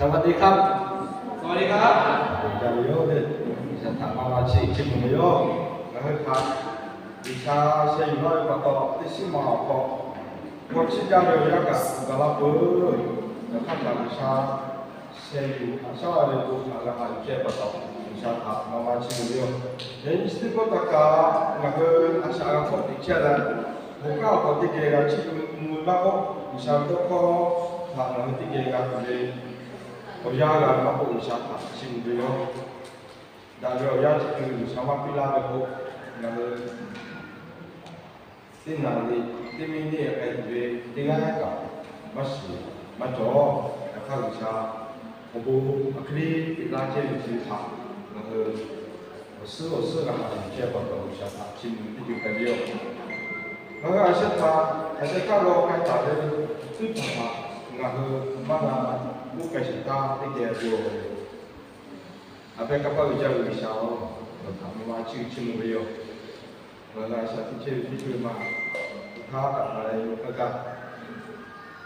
สวัสดีครับ สวัสดีครับ G'a ve yoˬ le. G'uiˬsha htaꞈ maˇ maˇ chiˇ chiˇ mvuh ve yoˬ. Ngaˬ hui htaꞈ G'uiˬsha sheh yuˬ laˇ ve pa taw, teˇ shiˉ ma awˬ hk'aw k'awꞈ chiˇ jaˇ ve awˬ yanˇ kaꞈ gaˬ la peuˬ. Ngaˬ hk'aˇ htaꞈ G'uiˬsha sheh yuˬ haꞈ shaˉ la ve bon htaꞈ g'a haꞈ yuˬ chehˇ pa taw, G'uiˬsha htaꞈ maˇ maˇ chiˇ mvuh ve yoˬ. Yaꞈ nyi chi teˇ pawˆ htaꞈ kaꞈ ngaˬ hui a shaꞈ g'a hk'awꞈ teꞈ chehˇ leh, bon kanˉ awˬ hk'aw teˇ geh g'a chiˇ mvuh ve maˇ k'oˆ, G'uiˬsha ve tawˇ hkawˇ htaꞈ ngaˬ hui teˇ geh g'a tuˬ ve awˬ yanˇ g'a ve maˇ k'oˆ, G'uiˬsha htaꞈ chiˇ mvuh ve yoˬ. Daꞈ ve awˬ yanˇ chi hk'e G'uiˬsha maˇ piˇ laˇ ve k'o, ngaˬ hui teˇ naˍ riˍ teˇ miˇ niˆ k'ai tuˬ ve teˇ g'aˇ kaꞈ maˇ shiˍ maˇ cawˬ. Yaꞈ hk'aˇ G'uiˬsha awˬ bon aˬ hk'e le peꞈ laˇ chehˇ ve chi htaꞈ ngaˬ hui awˬ suhˉ awˬ suhˉ g'a haꞈ yuˬ chehˇ pa taw, G'uiˬsha htaꞈ chiˇ mvuh teˇ ceuˬ hpehꞈ ve yoˬ. Ngaˬ hui a sheh htaꞈ a sheh htaˇ g'a k'ai taˍ ve teˇ hpaˍ htaꞈ ngaˬ hui maˇ g'a k'oˆ k'ai sheˍ htaˇ teˇ geh ve yoˬ. A pehˉ kanˇ paˆ ve jaˇ ve G'uiˬsha-oˬ, nawˬ htaꞈ maˇ maˇ chiˇ chiˇ mvuh ve yoˬ. Ngaˬ hui a shaꞈ teꞈ chehˇ ve teˇ ceuˬ ma, teˇ htaˇ kaꞈ maˇ leh nyi hk'aˇ kaꞈ,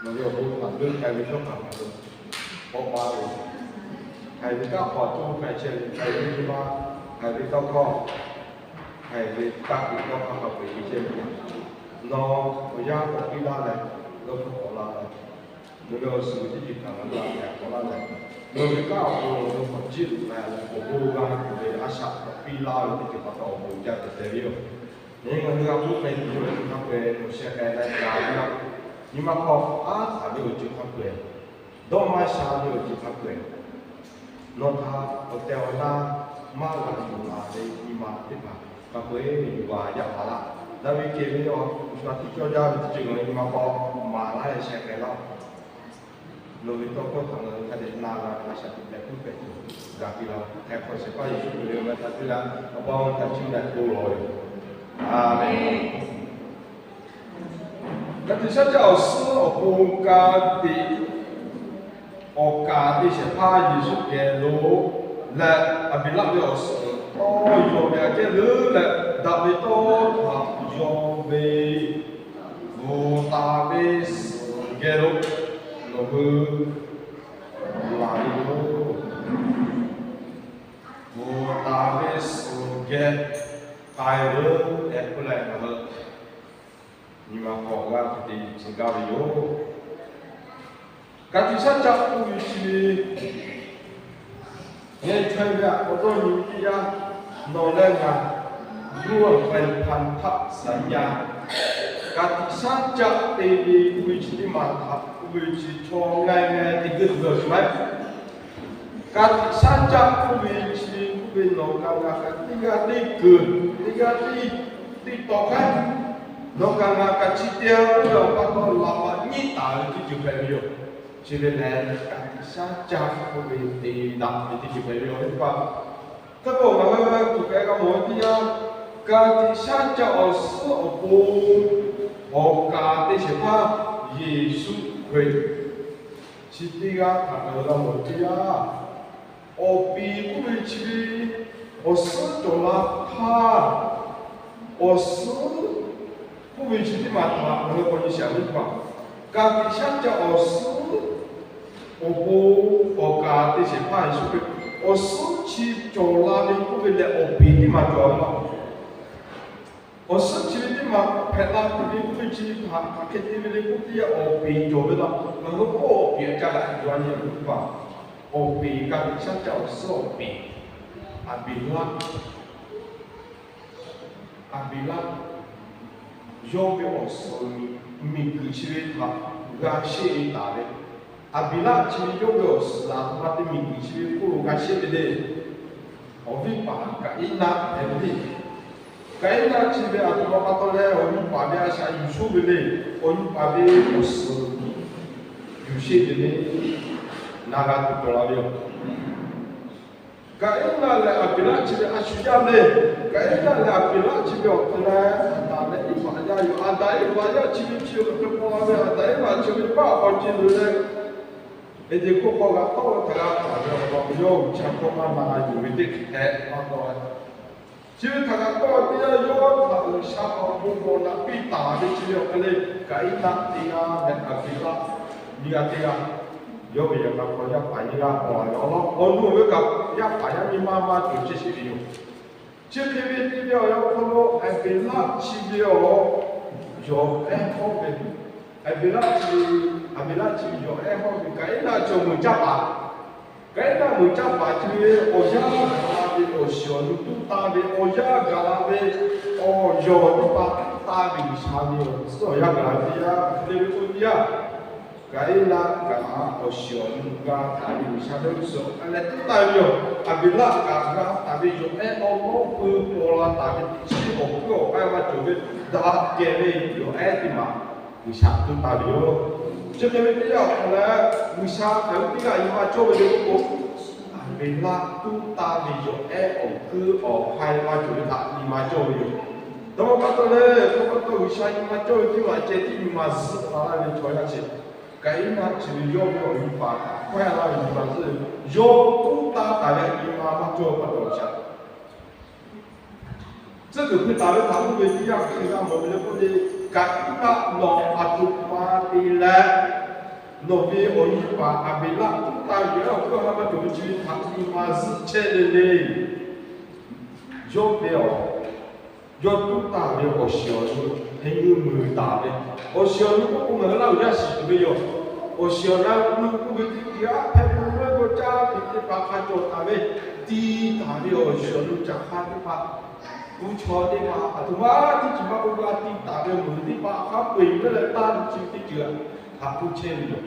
nawˬ ve awˬ bon htaꞈ leuˆ k'ai ve shawˉ kaꞈ ngaˬ hui k'awꞈ pa ve, haiˬ ve kanˉ hk'aw co k'ai chehˇ ve, haiˬ ve nyi ma, haiˬ ve tawˇ hkawˇ, haiˬ ve kanˉ hk'aw tawˇ hkawˇ hk'a peu-eˬ ve chehˇ ve, nawˬ awˬ yanˇ k'awꞈ piˇ laˇ leh, g'a hpu k'awꞈ la leh, nawˬ ve awˬ suhˍ ve teˇ ceuˬ kaꞈ ngaˬ hui a tehˬ k'awꞈ laˇ leh, nawˬ ve kanˉ awˬ hk'aw lo nawˬ hui k'awꞈ jiˆ tuˬ la leh, awˬ bon g'a tuˬ ve a shaꞈ k'awꞈ piˇ laˇ ve teˇ ceuˬ pa taw awˬ bon jaˇ tehꞈ te ve yoˬ. Yaꞈ nyi ngaˬ hui a hpu k'ai tuˬ ve awˬ ceuˬ hk'a peu-eˬ, awˬ sheh k'ai leh gaˬ ve laˇ, nyi ma hk'aw aˉ htaꞈ ve awˬ ceuˬ hk'a peu-eˬ, dawˇ maˇ sha ve awˬ ceuˬ hk'a peu-eˬ, nawˬ htaꞈ awˬ tehˬ awˬ na maˇ g'a tuˬ laˬ ve nyi ma teˇ hpaˍ hk'a peu-eˬ yuˬ g'a yaꞈ la laˇ. Daꞈ ve kehˬ ve awˬ hk'aw tiˇ cawˇ jaˇ ve teˇ ceuˬ ngaˬ hui nyi ma hk'aw maˍ laˇ leh sheh k'ai laˇ. Nawˬ ve tawˇ hkawˇ htaꞈ ngaˬ hui hk'a dehꞈ na g'a ve a shaꞈ teꞈ hpehꞈ puiˉ hpehꞈ tuˬ g'a piˇ laˇ. Htaiˍ hk'awꞈ shehˍ hpaˇ Yeˍsuˆ Hkriꞈ ve awˬ meh htaꞈ cuˇ leh Awˬ pa awˬ htaꞈ chiˇ mvuh leh bon lawˬ ve yoˬ. A menˬ. Ka tiꞈ shaˉ caˆ awˬ suhˉ awˬ pon ka tiꞈ awˬ kaˍ te shehˍ hpaˇ Yeˍsuˆ geh lo leh, Aˍbeˍlaˆ ve awˬ suhˉ tawˇ yaw ve aꞈ kehˉ leuˉ leh, daꞈ ve tawˇ htaꞈ yaw ve bvuhˬ taˍ ve suhˍ geh lo nawˬ hui laˬ ve yoˬ. Bvuhˬ taˍ ve suhˍ geh k'ai veuˬ tehꞈ k'oˆ leh, ngaˬ hui nyi ma hk'aw g'a hk'e te tcuh gaˇ ve yoˬ. Ka tiꞈ shaˉ caˆ k'oˆ ve chi ve, yehˬ chaweh ve awˬ dawˇ nyi teˇ yanˇ, nawˬ leh ngaˬ ร่วมไปพันธสัญญา Ka tiꞈ shaˉ caˆ te ve k'oˆ ve chi teˇ maˬ htaꞈ k'oˆ ve chi chaw ngaˬ ngaˬ te geuˆ tuˬ ve awˬ ceuˬ maˇ heˆ. Ka tiꞈ shaˉ caˆ k'oˆ ve chi k'oˆ ve nawˬ kaꞈ ngaˬ kaꞈ teˇ g'aˇ teˇ kuiˬ, teˇ g'aˇ teˇ, teˇ tawˍ hk'aˇ, nawˬ kaꞈ ngaˬ kaꞈ chi te-a k'oˆ ve awˬ pa taw laꞈ maꞈ nyiˉ taˍ ve teˇ ceuˬ hpehꞈ ve yoˬ. Chi ve lehˬ, ka tiꞈ shaˉ caˆ k'oˆ ve te daꞈ ve teˇ ceuˬ hpehꞈ ve yoˬ. Teˇ hpaˍ hk'e k'o ngaˬ hui tuˬ hk'e g'a mawˬ ve teˇ yanˇ, ka tiꞈ shaˉ caˆ awˬ suhˉ awˬ pon awˬ kaˍ te shehˍ hpaˇ Yeˍsuˆ Hkriꞈ chi teˇ g'aˇ htaꞈ ngaˬ hui g'a mawˬ ve teˇ yanˇ, awˬ piˍ k'oˆ ve chi ve awˬ suhˉ cawˬ la htaˇ, awˬ suhˉ k'oˆ ve chi teˇ maˬ htaꞈ ngaˬ hui k'awꞈ nyi shehˍ ve teˇ hpaˍ, ka tiꞈ shaˉ caˆ awˬ suhˉ awˬ pon awˬ kaˍ te shehˍ hpaˇ Yeˍsuˆ Hkriꞈ awˬ suhˉ chi cawˬ la ve k'oˆ ve lehˬ, awˬ piˍ teˇ maˬ cawˬ ve laˇ. Awˬ suhˉ chi ve teˇ maˬ hpehꞈ la tuˬ ve k'oˆ ve chi htaꞈ hk'aˬ hk'e te ve le k'oˆ teˇ yanˇ, awˬ piˍ cawˬ ve laˇ. Ngaˬ hui k'oˆ awˬ piˍ a ca g'a tuˬ a nyi ve teˇ hpaˍ, awˬ piˍ ka tiꞈ shaˉ caˆ awˬ suhˉ awˬ piˍ, Aˍbeˍlaˆ Aˍbeˍlaˆ yawˇ ve awˬ suhˍ miˬguiˬ chi ve htaꞈ g'a sheˆ ve taˍ ve. Aˍbeˍlaˆ chi ve yawˇ ve awˬ suhˍ a htoꞈ ma te miˬguiˬ chi ve hk'oˆ lo g'a sheˆ ve le. Awˬ viˉ paˍ Kaˍiˉnaˆ hpehꞈ ve le. Kaˍiˉnaˆ chi ve a htoꞈ ma pa taw leh awˬ nyi paˍ ve a shaꞈ yuˬ shoˆ ve le. Awˬ nyi paˍ ve awˬ suhˍ yuˬ sheˆ ve le. Na g'a tuˬ cawˬ la ve yoˬ. Kaˍiˉnaˆ leh Aˍbeˍlaˆ chi ve a shu yaˇ le. Kaˍiˉnaˆ leh Aˍbeˍlaˆ chi ve awˬ hk'aw leh Aˍdanˍ leh Eˍvaꞈ yaˇ yoˬ. Aˍdanˍ Eˍvaꞈ yaˇ chi ve chi awˬ hk'aw lo hk'e paw la ve, Aˍdanˍ Eˍvaꞈ chi ve paˆ awˬ ceuˬ loꞈ leh, Eˍdenˍ hk'oˆ hk'aw g'a tawˆ ve htaꞈ g'a hkanˍ ve awˬ lawn yawˇ hui cha hkawˇ maˇ na g'a yuˬ ve teˇ hk'e maˇ taw leh, chi ve htaꞈ g'a tawˆ teˇ yanˇ yawˇ htaꞈ G'uiˬsha awˬ bon bawˬ naꞈ piˇ taˍ ve chi ve awˬ hk'aw leh, Kaˍiˉnaˆ teˇ g'aˇ leh Aˍbeˍlaˆ nyiˇ g'aˇ teˇ g'aˇ Yawˇ ve yaꞈ hk'aˇ hk'aw yaˇ paˍ nyiˇ g'aˇ paw la ve awˬ lawn, awˬ nu ve kaꞈ yaˇ paˍ yaˇ miˇ maˇ maˇ cawˬ chehˇ sheˍ ve yoˬ. Chi hk'e ve teˇ ve awˬ yanˇ hk'aw lo Aˍbeˍlaˆ chi ve awˬ yawˬ ehˉ hawˉ ve, Aˍbeˍlaˆ chi ve, Aˍbeˍlaˆ chi ve yawˬ ehˉ hawˉ ve Kaˍiˉnaˆ cawˬ meuˬ caˇ paˍ. Kaˍiˉnaˆ meuˬ caˇ paˍ chi ve awˬ yanˇ gaˬ la ve awˬ shiˍ awˬ nu tuˉ taˇ ve, awˬ yanˇ gaˬ la ve awˬ yawˬ teˇ hpaˍ tuˉ taˇ ve G'uiˬsha ve awˬ suhˉ awˬ yanˇ gaˬ la ve teˇ yanˇ, hk'e te ve k'oˆ teˇ yanˇ, Kaˍiˉnaˆ kaꞈ awˬ shiˍ awˬ nu g'a taˍ ve G'uiˬsha ve awˬ suhˉ awˬ yanˇ leh tuˉ taˇ ve yoˬ. Aˍbeˍlaˆ kaꞈ g'a taˍ ve yawˬ ehˉ awˬ lawˉ peu paw la taˍ ve teˇ chi awˬ hkuiˉ awˬ k'ai maˇ cawˬ ve daꞈ kehˬ ve yawˬ ehˉ teˇ maˬ G'uiˬsha tuˉ taˇ ve yoˬ. Chi hk'e ve teˇ yanˇ awˬ hk'aw leh, G'uiˬsha hk'aˬ hk'e teˇ g'aˇ nyi ma cawˇ ve le k'oˆ k'o, Aˍbeˍlaˆ tuˉ taˇ ve yawˬ ehˉ awˬ hkuiˉ awˬ hk'ai maˇ cawˬ ve htaꞈ nyi ma cawˇ ve yoˬ. Taˇ maˇ pa taw leh, taˇ maˇ pa taw G'uiˬsha nyi ma cawˇ ve teˇ maˬ ceh tiˉ nyi ma zuhˆ la laˇ ve chaw yaˇ chi, Kaˍiˉnaˆ chi ve yawˇ ve awˬ nyi paˍ htaꞈ hkawehˇ laˇ ve nyi ma zuhˆ ve, yawˇ tuˉ taˇ taˍ ve nyi ma maˇ cawˇ pa taw shaˍ. Tcuhˉ kuiˬ hpui taˍ ve htaꞈ k'oˆ ve teˇ yanˇ hk'e g'a mawˬ ve le k'oˆ le, Kaˍiˉnaˆ nawˬ aˬ htoꞈ ma te leh, nawˬ ve awˬ nyi paˍ Aˍbeˍlaˆ tuˉ taˇ ve yawˬ ehˉ awˬ hkuiˉ awˬ hk'ai maˇ cawˬ ve chi ve htaꞈ nyi ma zuhˆ chehˇ le le. Yawˇ ve awˬ, yawˇ tuˉ taˇ ve awˬ shiˍ awˬ nu hk'e nyi meuˬ taˍ ve, awˬ shiˍ awˬ nu k'oˆ k'o ngaˬ hui Laˇ huˍ yaˇ shiˍ tuˬ ve yoˬ. Awˬ shiˍ awˬ na nu k'oˆ ve teˇ ceuˬ aˉ hpehꞈ ve lo leh g'aw caˇ ve teˇ hpaˍ hk'a cawˬ taˍ ve, ti taˍ ve awˬ shiˍ awˬ nu caˬ hk'a teˇ hpaˍ, kuˇ chaw teˇ hpaˍ aˬ htoꞈ ma teˇ ceuˬ maˇ k'oˆ g'a ti taˍ ve meuˬ teˇ hpaˍ hk'a peu-eˬ ve leh taˇ ve chi teˇ ceuˬ htaꞈ k'oˆ chehˇ ve yoˬ.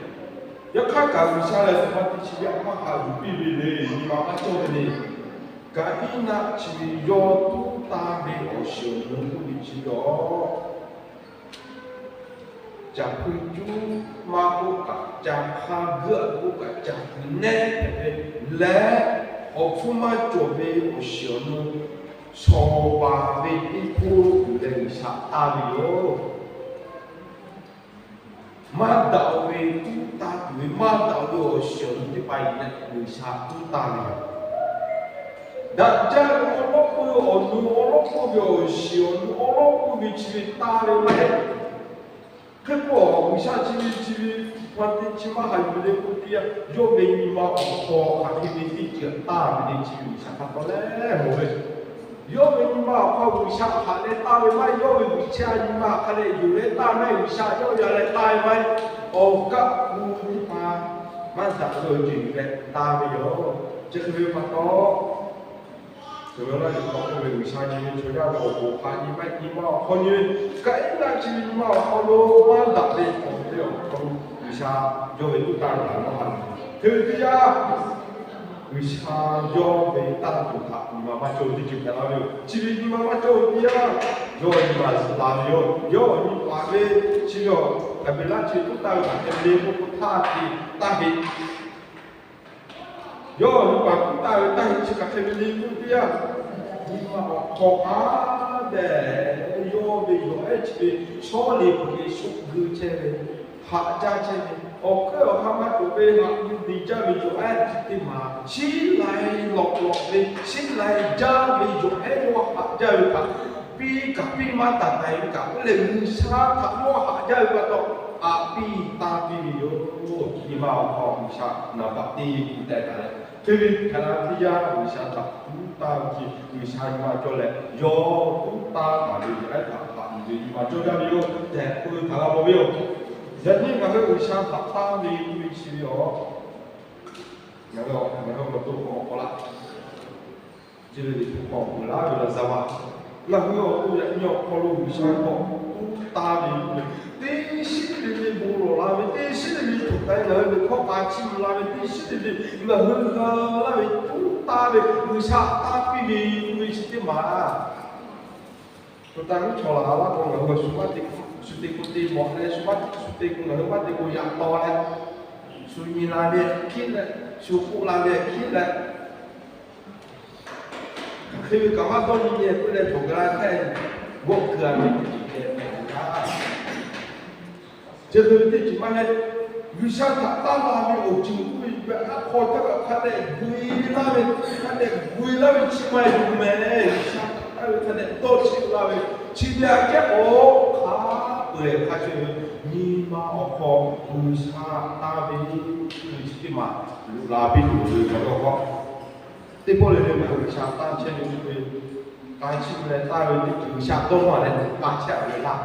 Yaꞈ hk'aˇ kaꞈ G'uiˬsha lehˬ, aˬ htoꞈ ma teˇ chi ve a maˇ haꞈ yuˬ piˇ ve le, nyi ma maˇ cawˇ ve le. Kaˍiˉnaˆ chi ve yawˇ tuˉ taˇ ve awˬ shiˍ awˬ nu k'oˆ ve chi ve yoˬ. Caˬ hpui cuˉ maˇ k'oˆ kaꞈ, caˬ hk'a geuˆ k'oˆ kaꞈ, caˬ hkui nehˉ hpehꞈ ve leh, awˬ hpfuhˇ maˇ cawˬ ve awˬ shiˍ awˬ nu shawˍ baˬ ve teˇ hpoˇ tuˬ leh G'uiˬsha taˇ ve yoˬ. Maˇ daꞈ ve tuˉ taˇ tuˬ ve, maˇ daꞈ ve awˬ shiˍ awˬ nu teˇ hpaˍ leh G'uiˬsha tuˉ taˇ ve yoˬ. Daꞈ jaˇ ve awˬ lawˉ peu awˬ nu, awˬ lawˉ peu ve awˬ shiˍ awˬ nu, awˬ lawˉ peu ve chi ve taˇ ve maˇ heˆ. Hk'e k'o, G'uiˬsha chi ve chi ve hk'aw te chi maˇ haꞈ yuˬ le k'oˆ teˇ yanˇ, yawˇ ve nyi ma awˬ hk'aw hk'aˬ hk'e ve teˇ ceuˬ taˇ ve le chi ve G'uiˬsha hk'a taw leh mawˬ ve. Yawˇ ve nyi ma awˬ hk'aw G'uiˬsha htaꞈ leh taˇ ve maˇ heˆ. Yawˇ ve G'uiˬsha nyi ma hk'a leh yuˬ leh taˇ ve maˇ heˆ. G'uiˬsha yawˇ ve a leh taˇ ve maˇ heˆ. Awˬ kaˆ ku teˇ hpaˍ maˇ daꞈ ve awˬ ceuˬ yuˬ leh taˇ ve yoˬ. Chi hk'e ve pa taw, Saˍmeˍlaˆ liꞈ hk'aw k'oˆ ve, G'uiˬsha nyi ve chaw yaˇ ve awˬ bon hk'aw nyi ma, nyi ma awˬ hk'aw nyi ve, Kaˍiˉnaˆ chi ve nyi ma awˬ hk'aw lo maˇ daꞈ ve awˬ hk'aw lo G'uiˬsha yawˇ ve tuˉ taˇ ve htaꞈ maˇ haꞈ. Hk'e ve teˇ yanˇ, G'uiˬsha yawˇ ve taˇ tuˬ htaꞈ nyi ma maˇ cawˇ ve teˇ ceuˬ hpehꞈ la ve yoˬ. Chi ve nyi ma maˇ cawˇ ve teˇ yanˇ, yawˇ nyi ma zuhˆ la ve yoˬ. Yawˇ nyi paˍ ve chi ve awˬ Aˍbeˍlaˆ chi tuˉ taˇ ve htaꞈ hk'e le k'oˆ k'o htaˇ te taˇ heˆ. Yawˇ nyi paˍ tuˉ taˇ ve taˇ heˆ. Chi hk'aˬ hk'e ve le k'oˆ teˇ yanˇ, nyi ma awˬ hk'aw hk'a dehꞈ yawˇ ve yawˬ ehˉ chi ve shawˉ le peuˬ ve shu geu chehˇ ve, haꞈ jaˇ chehˇ ve, awˬ hkuiˉ awˬ ha maˇ cawˬ ve haꞈ yuˬ te jaˇ ve yawˬ ehˉ chi teˇ maˬ, shiˉ lai lawꞈ lawꞈ ve, shiˉ lai jaˇ ve yawˬ ehˉ yawˇ haꞈ jaˇ ve htaꞈ piˇ kaꞈ piˇ maˇ taˍ taˍ ve kaꞈ k'oˆ leh, G'uiˬsha htaꞈ yawˇ haꞈ jaˇ ve pa taw, haꞈ piˇ taˇ piˇ ve yoˬ. Nyi ma awˬ hk'aw G'uiˬsha naˍ baꞈ te kuˬ teh taˍ leh, hk'e ve hk'aˬ hk'e teˇ yanˇ G'uiˬsha htaꞈ tuˉ taˇ ve chi G'uiˬsha nyi ma cawˇ leh, yawˇ tuˉ taˇ taˍ ve yawˬ ehˉ htaꞈ haꞈ yuˬ ve nyi ma cawˇ jaˇ ve yoˬ tehꞈ k'oˆ ve htaꞈ g'a mawˬ ve yoˬ. Yaꞈ nyi ngaˬ hui G'uiˬsha htaꞈ taˇ ve k'oˆ ve chi ve yoˬ. Ngaˬ hui, ngaˬ hui awˬ to hk'aw k'awꞈ laˇ. Chi ve liꞈ hpu hk'aw k'oˆ laˇ ve laˇ zaˇ vaˇ, ngaˬ hui awˬ to yaꞈ nyi awˬ hk'aw lo G'uiˬsha hk'aw tuˉ taˇ ve k'oˆ ve, teˇ shiˉ le le bon lawˬ la ve, teˇ shiˉ le le tuˬ k'ai ngaˬ hui ve hkawˇ k'a chiˇ mvuh la ve, teˇ shiˉ le le ngaˬ hui g'a laˇ ve tuˉ taˇ ve G'uiˬsha taˇ piˇ ve k'oˆ ve chi teˇ maˬ. Hpu taˇ mvuhˇ chaw laˬ laˇ k'o, ngaˬ hui shu maˇ te, shu te k'o te mawˬ leh, shu maˇ shu te k'o ngaˬ hui maˇ te k'o yaꞈ taw leh, shu nyi la ve hkiˉ leh, shu k'oˆ la ve hkiˉ leh, hk'e ve kaꞈ maˇ dawˇ nyi leh k'oˆ leh cawˬ ga la htaˇ, g'awˆ keu a ve teˇ ceuˬ hpehꞈ ve laˇ. Chi hk'e ve teˇ ceuˬ maˇ heˆ. G'uiˬsha htaꞈ taˇ la ve awˬ ceuˬ k'oˆ ve, a hk'aw htaˇ kaꞈ hk'a dehꞈ gui laˇ ve, hk'a dehꞈ gui laˇ ve chi maˇ heˆ tuˬ meh. G'uiˬsha htaꞈ taˇ ve hk'a dehꞈ dawˇ cheˆ laˇ ve, chi ve aꞈ kehˉ k'o hk'a Leh hk'a shuˍ, nyi ma awˬ hk'aw G'uiˬsha tanˇ ve, chi teˇ maˬ luˬ la piˇ tuˬ ve awˬ lawn k'o, teˇ pawˆ le le ngaˬ hui G'uiˬsha tanˇ chehˇ ve k'oˆ ve, k'a chiˇ leh tanˇ ve teˇ ceuˬ G'uiˬsha dawˇ nawˇ leh tanˇ chehˇ ve laˇ.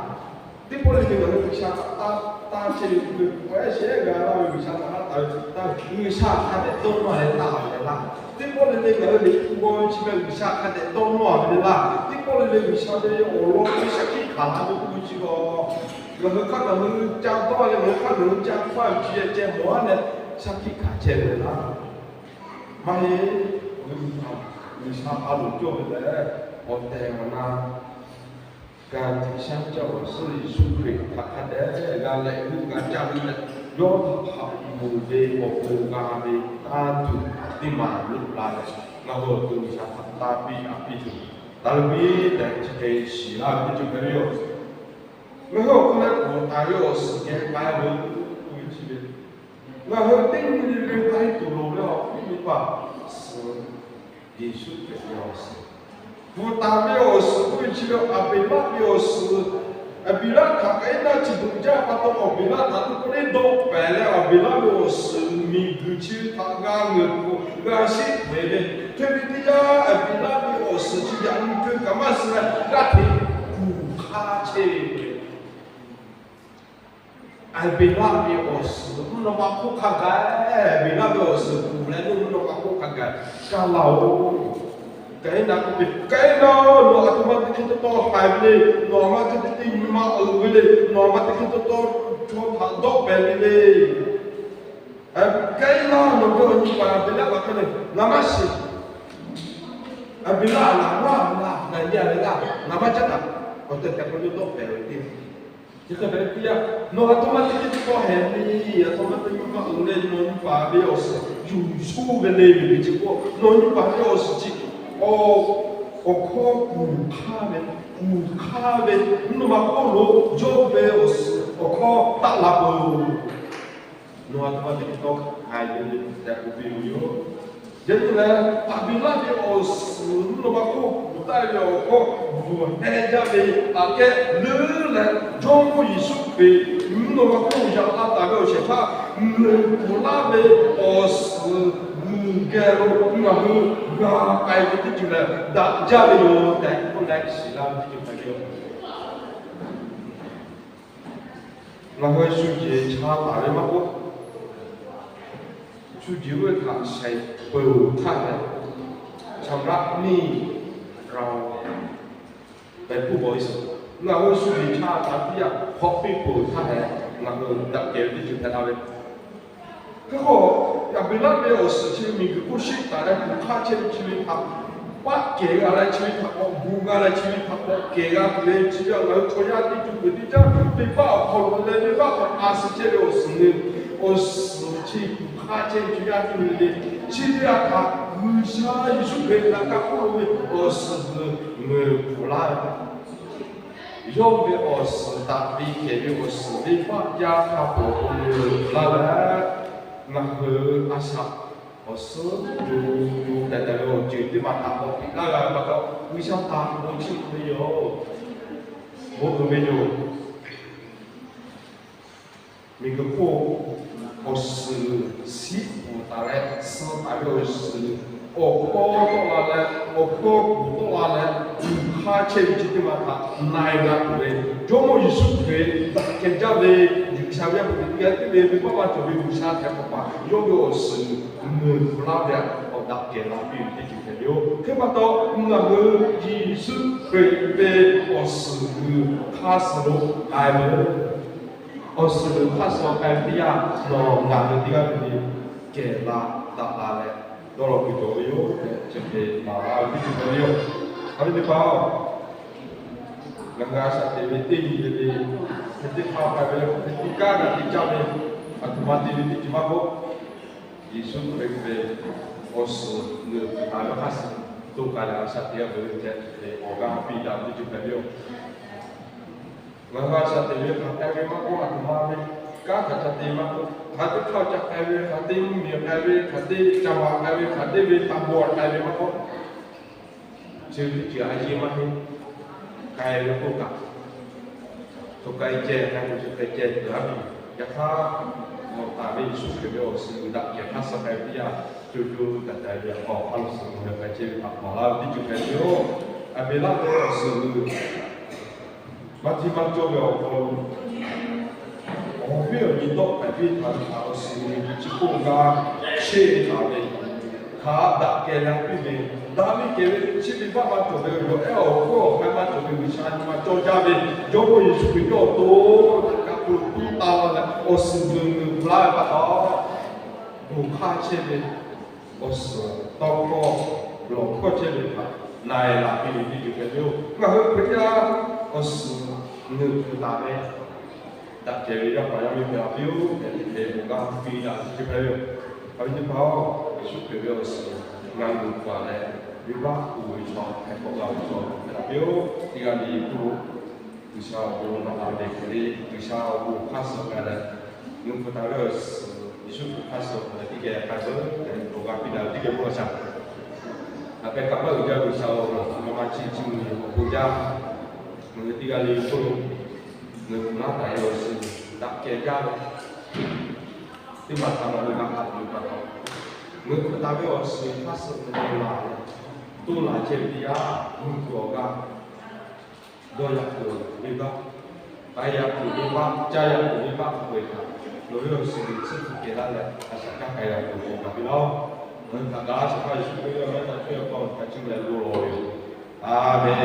Teˇ pawˆ le le ngaˬ hui G'uiˬsha htaꞈ tanˇ, tanˇ chehˇ ve k'oˆ ve, awˬ ehˉ shehˉ g'a laˇ ve G'uiˬsha htaꞈ tanˇ tanˇ, G'uiˬsha hk'a dehꞈ dawˇ nawˇ leh tanˇ ve laˇ. Teˇ pawˆ le le ngaˬ hui liꞈ hpu g'aw ve chi meh G'uiˬsha hk'a dehꞈ dawˇ nawˇ ve le laˇ. Teˇ pawˆ le le G'uiˬsha ve awˬ lawn ve shaˉ hkiˆ hkanˍ la ve k'oˆ ve chi awˬ, ngaˬ hui hk'aˇ ngaˬ hui ca dawˇ leh ngaˬ hui hk'aˇ ngaˬ hui ca hpaˇ ve chi ceh mawˬ a leh shaˉ hkiˆ hkanˍ chehˇ ve le laˇ. Maˇ heˆ, G'uiˬsha a loˍ cawˇ ve lehˬ, awˬ tehˬ awˬ na ga tiꞈ shaˉ caˇ awˬ suhˉ Yeˍsuˆ Hkriꞈ htaꞈ hk'a dehꞈ g'a lehꞈ hui g'a caˇ hui leh, yawˇ htaꞈ hpaꞈ yuˬ ve awˬ bon g'a ve tanˇ tuˬ teˇ maˬ loꞈ la leh, ngaˬ hui awˬ to G'uiˬsha htaꞈ tanˇ piˇ a piˇ tuˬ, taˇ lo piˇ tehꞈ chi hk'e shiˍ laˇ ve teˇ ceuˬ hpehꞈ ve yoˬ. Ngaˬ hui awˬ hk'aw leh peuˬ taˍ ve awˬ suhˍ geh k'ai ve k'oˆ ve chi ve, ngaˬ hui teˇ nyi le le k'ai tuˬ loˍ ve awˬ viˉ nyi paˍ suhˍ, Yeˍsuˆ Hkriꞈ ve awˬ suhˍ, peuˬ taˍ ve awˬ suhˍ k'oˆ ve chi ve Aˍbeˍlaˆ ve awˬ suhˍ. Aˍbeˍlaˆ htaꞈ Kaˍiˉnaˆ chi beuꞈ jaˇ pa taw, Aˍbeˍlaˆ htaꞈ teˇ pawˆ le dawˆ pehˍ leh Aˍbeˍlaˆ ve awˬ suhˍ miˬguiˬ chi ve htaꞈ g'a ngeuˍ k'o g'a sheˆ hpehꞈ ve, hk'e ve teˇ yanˇ Aˍbeˍlaˆ ve awˬ suhˍ chi yaꞈ nyi co kaꞈ maˇ suh leh g'aˇ hteꞈ kuˬ hk'aˇ chehˇ ve Aˍbeˍlaˆ ve awˬ suhˍ mvuhˇ naw ma hk'oˆ hk'a gaˬ, Aˍbeˍlaˆ ve awˬ suhˍ kuˬ leh mvuhˇ naw ma hk'oˆ hk'a gaˬ kaˇ laˇ-oˬ. Kaˍiˉnaˆ k'oˆ ve, Kaˍiˉnaˆ-oˬ, nawˬ aˬ htoꞈ ma teˇ hk'e taw taw haiˬ ve le. Nawˬ aˬ ma teˇ hk'e teˇ nyi ma uiˍ ve le. Nawˬ aˬ ma teˇ hk'e taw taw chaw htaꞈ dawˆ pehˍ ve le. Kaˍiˉnaˆ, nawˬ ve awˬ nyi paˍ Aˍbeˍlaˆ hk'a hk'e le, ngaˬ maˇ shiˍ. Aˍbeˍlaˆ ngaˬ maˇ laˬ, ngaˬ nyi a ve laˇ, ngaˬ maˇ caˉ daꞈ. Awˬ tehˬ tehˬ k'o yawˇ dawˆ pehˍ ve teˇ Chi hk'e hpehꞈ ve teˇ yanˇ, nawˬ aˬ htoꞈ ma teˇ hk'e teˇ hk'awꞈ hehꞈ ve, aˬ htoꞈ ma teˇ hk'awꞈ hehꞈ ve le, nawˬ nyi paˍ ve awˬ suhˍ yuˬ sho ve le ve ve chi k'o, nawˬ nyi paˍ ve awˬ suhˍ chi awˬ hkawˇ kuˬ hk'aˇ ve, kuˬ hk'aˇ ve, mvuhˇ naw ma hk'oˆ lo yawˇ ve awˬ suhˍ awˬ hkawˇ taˆ la peuˬ. Nawˬ aˬ htoꞈ ma teˇ hk'e tawˇ haiˬ ve le tehꞈ k'oˆ piˇ ve yoˬ. Yaꞈ nyi lehˬ, Aˍbeˍlaˆ ve awˬ suhˍ mvuhˇ naw ma hk'oˆ kuˬ taˆ ve awˬ hkawˇ bvuhˬ heh jaˇ ve aꞈ kehˉ leuˉ leh, Jawˇmawˇ Yeˍsuˆ Hkriꞈ mvuhˇ naw ma hk'oˆ yaꞈ la taˍ ve awˬ shehˍ hpaˇ meuꞈ kuˬ laˇ ve awˬ suhˍ g'uiˬ geh lo ngaˬ hui g'a k'ai ve teˇ ceuˬ lehˬ, daꞈ jaˇ ve yoˬ tehꞈ k'oˆ leh shiˍ laˇ ve teˇ ceuˬ hpehꞈ ve yoˬ. Ngaˬ hui shu jeˬ cha taˍ ve maˇ k'oˆ, shu jeˬ ve htaꞈ shaiˍ peuˬ htaˇ leh, ชำระหนี้เรา tehꞈ k'oˆ ve suhˍ, ngaˬ hui shu jeˬ cha taˍ teˇ yanˇ hk'awꞈ piˇ peuˬ htaˇ leh, ngaˬ hui daꞈ kehˬ ve teˇ ceuˬ hpehꞈ la ve Hk'e k'o, Aˍbeˍlaˆ ve awˬ suhˍ chi miˬguiˬ hk'oˆ sheˆ taˍ leh kuˬ hk'aˇ chehˇ ve chi ve htaꞈ paˆ kehˬ g'a leh chi ve htaꞈ k'awꞈ gu g'a leh chi ve htaꞈ k'awꞈ kehˬ g'a tuˬ ve chi ve ngaˬ hui chaw yaˇ teˇ ceuˬ peuˬ teˇ jaˇ venˇbaˆ awˬ hk'aw lo leh venˇbaˆ hk'aw a suh chehˇ ve awˬ suhˍ le, awˬ suhˍ chi kuˬ hk'aˇ chehˇ ve chaw yaˇ teˇ ceuˬ le, chi ve htaꞈ G'uiˬsha Yeˍsuˆ Hkriꞈ htaꞈ kaꞈ k'oˆ lo ve awˬ suhˍ g'uiˬ meuˬ kuˬ laˇ ve Yawˇ ve awˬ suhˍ daꞈ ve kehˬ ve awˬ suhˍ venˇbaˆ yaˇ hk'a peuˬ awˬ hk'aw lo laˇ leh, ngaˬ hui a shaꞈ awˬ suhˉ co co tehˬ tehˬ ve awˬ ceuˬ teˇ maˬ htaꞈ k'awꞈ piˇ laˇ g'a ve pa taw, G'uiˬsha htaꞈ bon chiˇ mvuh ve yoˬ. Bon uiˍ ve yoˬ. Miˬguiˬ hk'oˆ awˬ suhˍ shiˉ kuˬ taˍ leh, suh taˍ ve awˬ suhˍ awˬ hkawˇ tawˆ la leh, awˬ hkawˇ kuˬ tawˆ la leh, kuˬ hk'aˇ chehˇ ve chi teˇ maˬ htaꞈ na e g'a tuˬ ve, Jawˇmawˇ Yeˍsuˆ Hkriꞈ daꞈ kehˬ jaˇ ve G'uiˬsha ve yaˇ hpu teˇ g'aˇ teˇ ve venˇbaˆ maˇ cawˬ ve G'uiˬsha htaꞈ k'awꞈ paˍ yawˇ ve awˬ suhˍ meuˬ kuˬ laˇ ve awˬ daꞈ kehˬ la piˇ ve teˇ ceuˬ hpehꞈ ve yoˬ. Hk'e pa taw, ngaˬ hui Yeˍsuˆ Hkriꞈ ve awˬ suhˍ g'uiˬ hk'aˇ suh lo k'ai ve Awˬ suhˍ g'uiˬ hk'aˇ suh k'ai ve teˇ yanˇ, nawˬ ngaˬ hui teˇ g'aˇ le le kehˬ la daꞈ la leh, dawˇ law kuiˬ cawˬ ve yoˬ tehꞈ, chi hk'e maˍ laˇ ve teˇ ceuˬ hpehꞈ ve yoˬ. Haꞈ ve teˇ hpaˍ-oˬ, ngaˬ hui a shaꞈ teꞈ ve teˇ nyi le le, hk'e teˇ hpaˍ k'ai ve, hk'e teˇ kaˉ kaꞈ te caˇ ve, aˬ htoꞈ ma te ve teˇ ceuˬ maˇ k'oˆ, Yeˍsuˆ Hkriꞈ ve awˬ suhˍ g'uiˬ htaꞈ ve hk'aˇ suh to k'ai leh a shaꞈ teꞈ ve tehꞈ, awˬ g'aˇ piˇ daꞈ ve teˇ ceuˬ hpehꞈ ve yoˬ. Ngaˬ hui a shaꞈ teꞈ ve hk'aˬ k'ai ve maˇ k'oˆ, aˬ htoꞈ ma ve kanˉ htaꞈ ca te maˇ k'oˆ, hk'aˬ teˇ hk'aˇ ca k'ai ve, hk'aˬ teˇ mvuhˇmiˬ k'ai ve, hk'aˬ teˇ ca vaꞈ k'ai ve, hk'aˬ teˇ ve taˇ bon k'ai ve maˇ k'oˆ, chi teˇ ceuˬ a yeˇ maˇ heˆ. K'ai ve k'oˆ kaꞈ, Chaw k'ai ceh k'ai, chaw k'ai ceh tuˬ aˉ miˬ. Yaꞈ hk'aˇ, mawˬ taˍ ve Yeˍsuˆ Hkriꞈ ve awˬ suhˍ daꞈ kehˬ hk'aˇ suh k'ai piˇ yaˇ, co co taiˍ taiˍ ve awˬ hk'aw lo suhˍ hk'aˬ hk'e ceh ve htaꞈ maˍ laˇ ve teˇ ceuˬ hpehꞈ ve yoˬ. Aˍbeˍlaˆ ve awˬ suhˍ g'uiˬ maˇ htiˇ maˇ cawˇ ve awˬ hk'aw lo, awˬ viˉ awˬ nyi dawˆ pehˍ piˇ htaꞈ ve htaꞈ awˬ suhˍ g'uiˬ chi hk'oˆ g'a cheˇ ve htaꞈ ve hk'a daꞈ kehˬ la piˇ ve, daꞈ ve kehˬ ve chi venˇbaˆ maˇ cawˬ ve, yawˬ ehˉ awˬ hk'oˆ awˬ hk'aˇ maˇ cawˬ ve G'uiˬsha nyi ma cawˇ jaˇ ve, Jawˇmawˇ Yeˍsuˆ Hkriꞈ yawˇ awˬ to htaꞈ kaꞈ hpu tuˉ taˍ la leh, awˬ suhˍ g'uiˬ g'uiˬ hpla ve pa taw, g'uˬ hk'aˇ chehˇ ve awˬ suhˍ tawˇ hkawˇ lawˬ hkawˇ chehˇ ve htaꞈ na e laˬ piˇ ve teˇ ceuˬ hpehꞈ ve yoˬ. Ngaˬ hui Hkriꞈ yaˇ awˬ suhˍ g'uiˬ g'uiˬ taˍ ve daꞈ kehˬ ve yaˇ paˍ yaˇ miˇ hpehꞈ la piˇ-oˆ tehꞈ, Liꞈ hpu g'a piˇ daꞈ ve teˇ ceuˬ hpehꞈ ve yoˬ. Awˬ viˉ teˇ hpaˍ-oˬ, Yeˍsuˆ Hkriꞈ ve awˬ suhˍ ngaˬ g'uiˬ g'uiˬ taˍ leh, venˇbaˆ uiˍ ve chaw hpehꞈ k'awꞈ g'a ve chaw hpehꞈ la piˇ-oˆ. Teˇ g'aˇ le k'oˆ lo, G'uiˬsha awˬ bon naꞈ la ve hk'e le, G'uiˬsha awˬ bon hk'aˇ suh k'ai leh, g'uiˬ g'uiˬ taˍ ve awˬ suhˍ Yeˍsuˆ Hkriꞈ hk'aˇ suh k'ai leh teˇ geh k'ai peuˬ tehꞈ, awˬ g'aˇ piˇ daꞈ ve teˇ geh mawˇ sha. Hk'aˬ hk'e kaꞈ maˇ uiˍ jaˇ, G'uiˬsha awˬ bon hk'aˇ maˇ chiˇ chiˇ mvuh ve awˬ bon jaˇ. Ngaˬ hui teˇ g'aˇ le k'oˆ lo, g'uiˬ g'uiˬ maˇ taˍ ve awˬ suhˍ daꞈ kehˬ jaˇ ve, teˇ maˬ htaꞈ ngaˬ hui g'a haꞈ yuˬ pa taw, g'uiˬ g'uiˬ taˍ ve awˬ suhˍ hk'aˇ suh ve la leh, toˇ la chehˇ ve teˇ yanˇ, mvuhˇ kuˬ awˬ g'aˇ dawˇ yaꞈ kuiˬ venˇbaˆ, k'ai yaꞈ kuiˬ venˇbaˆ, caˇ yaꞈ kuiˬ venˇbaˆ hk'a peu-eˬ htaꞈ nawˬ ve awˬ suhˍ g'uiˬ tsuhˇ hpu kehˬ laˇ leh, a shaꞈ kaˉ k'ai g'a tuˬ k'awꞈ gaˬ piˇ laˇ-oˆ. Ngaˬ hui htaꞈ gaˬ a shaꞈ kaˉ Yeˍsuˆ Hkriꞈ ve awˬ meh htaꞈ cuˇ yaw k'aw htaꞈ cuˇ leh lo lawˬ ve yoˬ. Aˍmenˍ.